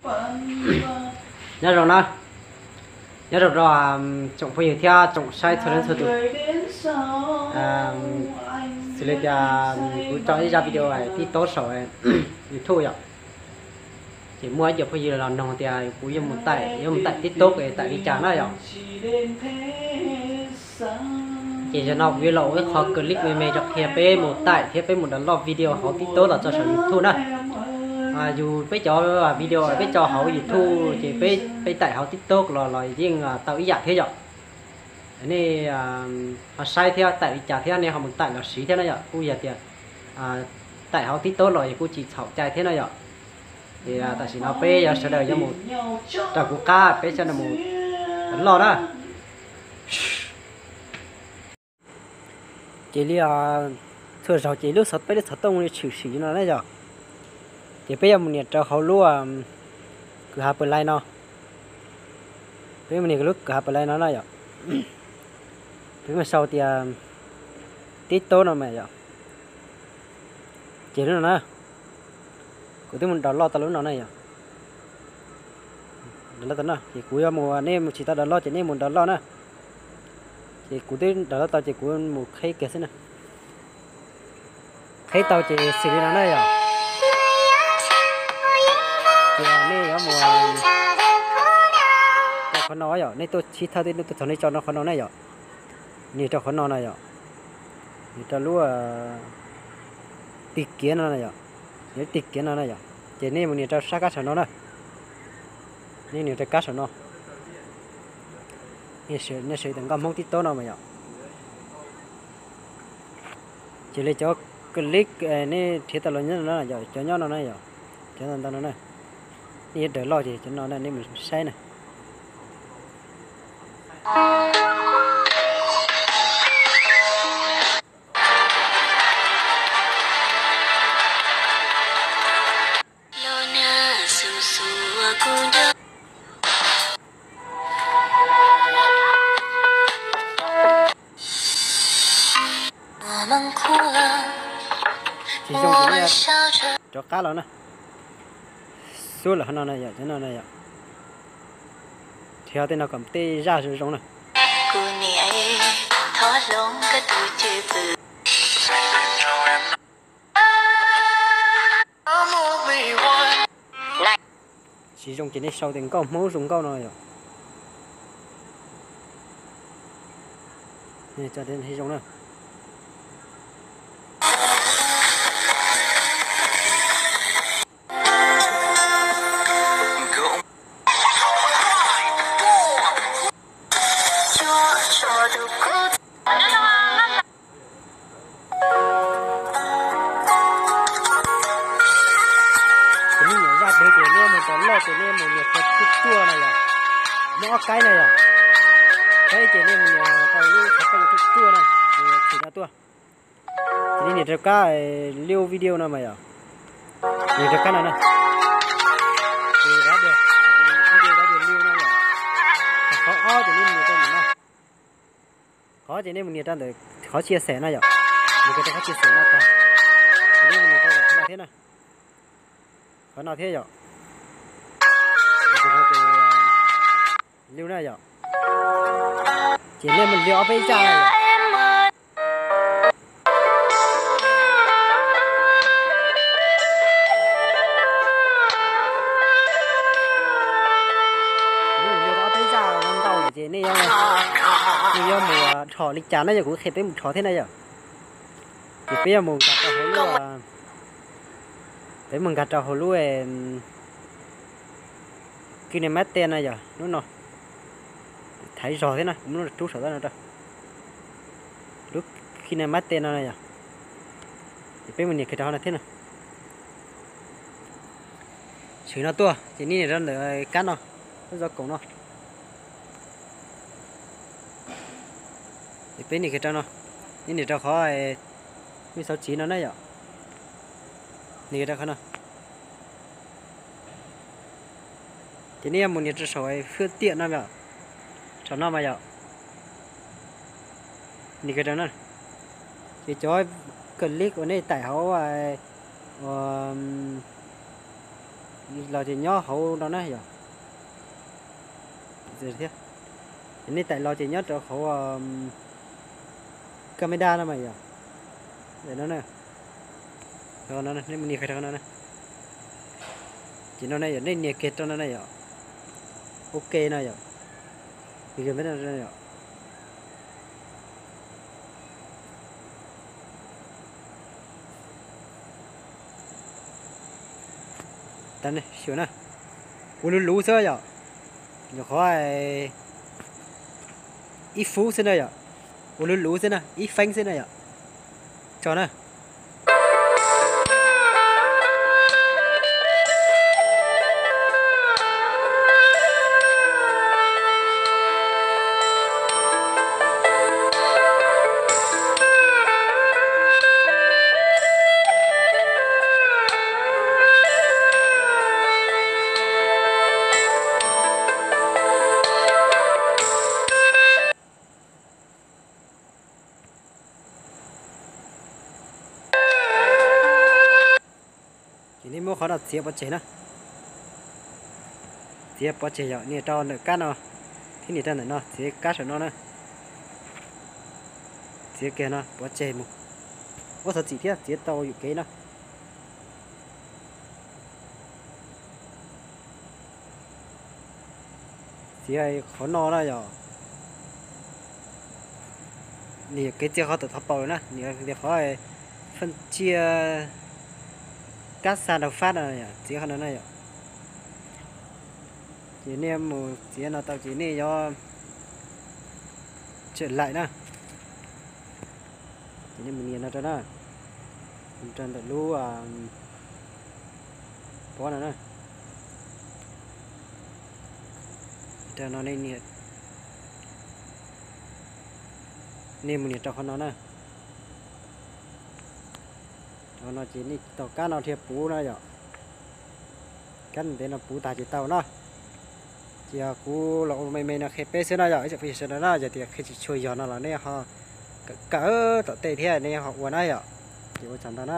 Nyob zoo na, nyob zoo rau tsoom phooj ywg thiab tsoom saib txhua leej txhua tus. Xws li tias kuv tso ib zaj video tib taub saum YouTube yom, ces muaj ib co phooj ywg los nug tias kuv yuav mus taim, yuav mus taim TikTok es taim li cas na yom. Ces zaum no kuv yuav los ua ib qho clip me me rau qhia peb mus taim thiab peb mus download video hauv TikTok los tso saum YouTube na. Yus peb cov video peb tso hauv YouTube ces peb, peb taim hauv TikTok los los yeej tau ib yam thiab yom. Nej ho saib thiab taim li cas thiab nej ho mus taim los siv thiab na yom. Kuj yog tias taim hauv TikTok los kuj tsis txhaum cai thiab na yom. Ces tam sim no peb yuav sawv daws yuav mus raws kuv qab, peb sawv daws mus download na. Ces li txhua zaus ces lub xov, peb lub xov tooj li tshwm sim no na yom. Ces peb yuav mus nias rau hauv lub kwv ha Play no. Peb mus nias lub kwv ha Play no na yom. Peb mus sau tias TikTok no mas yom. Ces lub no na, kuv twb mus download tau lub no na yom. Download tau no ces kuv yuav mus, nej mus tsis tau download ces nej mus download na. Ces kuv twb download tau ces kuv mus qhib kiag xwb na. Qhib tau ces xws li no na yom. Ces nej yuav mus rau qhov no yom, nej tuaj sib thawj, nej tuaj txog nej tso rau qhov no na yom. Nias rau qhov no na yom. Nias rau lub tig kiav no na yom. Nias lub tig kiav no na yom. Ces nej mus nias rau sab kab saum no na. Nej nias rau kab saum no. Nej search tias Nkauj Hmoob TikTok no mas yom. Ces li cov clip nej nrhiav tau los nyob no, cov nyob no na yom, cov ntau ntau no na. Nej yuav download ces cov no nej mus saib na. Tsis zoo ces nej rov qab los na. Xub lawm qhov no na yom, cov no na yom. Nrhiav tej no kom tej zaj zoo zoo na. Tsis zoo ces nej sau tias Nkauj Hmoob zoo nkauj no yom. Zoo na. Ces nej nias zaj twg ces nej mus rau loj ces nej mus nias rau tuaj tuaj na yom. Muaj ob kaib na yom. Kaib ces nej mus nias rau lub xov tooj tuaj tuaj na, ces tshwm no tuaj. Ces nej nias rau kab liu video no mas yom. Nias rau kab no na. Ces dav tias video dav tias liu no yom. Qhov ob ces nej mus nias rau ntawm no. Qhov ces nej mus nias rau ntawm qhov chia sẻ no yom. Nias rau qhov chia sẻ no tag. Ces nej mus nias rau ntawm qhov no thiab na. Qhov no thiab yom. Liu na yom. Ces nej mus liu ob peb zaj na yom. Ces nej mus liu ob peb zaj ntau lawm ces nej yuav, nej yuav mus dhos li cas na yom, kuv qhia peb mus dhos thiab na yom. Ces peb yuav mus nkag rau hauv lub, peb mus nkag rau hauv lub KineMaster no yom, lub no. Thaiv zog thiab na, kuv muab rub saum no rau. Lub KineMaster no na yom. Ces peb mus nias kiag rau hauv no thiab na. Tshwm no tuaj ces nej nias rau ntawm kab no, lub zov koom no. Ces peb nias kiag rau no, nej nias rau qhov lub xauv tsiv no na yom. Nias kiag rau qhov no. Ces nej yuav mus nias rau saum fwj tiam no yom, saum no mas yom. Nias kiag rau no. Ces cov clip uas nej taim hauv Los ces nyob hauv no na yom. Nej taim los ces nyob rau hauv camera no mas yom. No, nej mus nias kiag rau no na. Ces no na yom, nej nias kiag rau no na yom. Ok no yom. Yog yom. Xyuas na, ua luv luv xwb yom. Nyuam qhuav ib fub xwb na yom. Ua luv luv xwb na, ib feeb xwb na yom. Tso na. Ces nej muab qhov no txiav pov tseg na. Txiav pov tseg yom, nias rau ntawm kab no, thiab nias rau ntawm no, txiav kab saum no na. Txiav kiag no pov tseg mus. Ua thov txim thiab, txiav tau yuam kev no. Txiav qhov no na yom. Nws yuam kev txiav qhov tawm thov paus lawm na, nws tias qhov feej tsiaj kab xa nraug fab no, txiav qhov no na yom. Ces nej mus txiav no tau ces nej yuav tsawm laim na. Ces nej mus nias no rau na, rau ntawm lub pob no na. Rau no, nej mus nias rau qhov no na. Rau no ces nej tos kab no dhia puv no yom. Kab ntev no puv tag ces tau no. Ces kuv los ua me me no qhia peb xwb no yom, ib tsoom phooj ywg sawv daws na, yog tias qhia tsis tshua yog no los nej ho kawm kawm tom tej thiab nej ho ua na yom. Ces ua tsaug ntau na.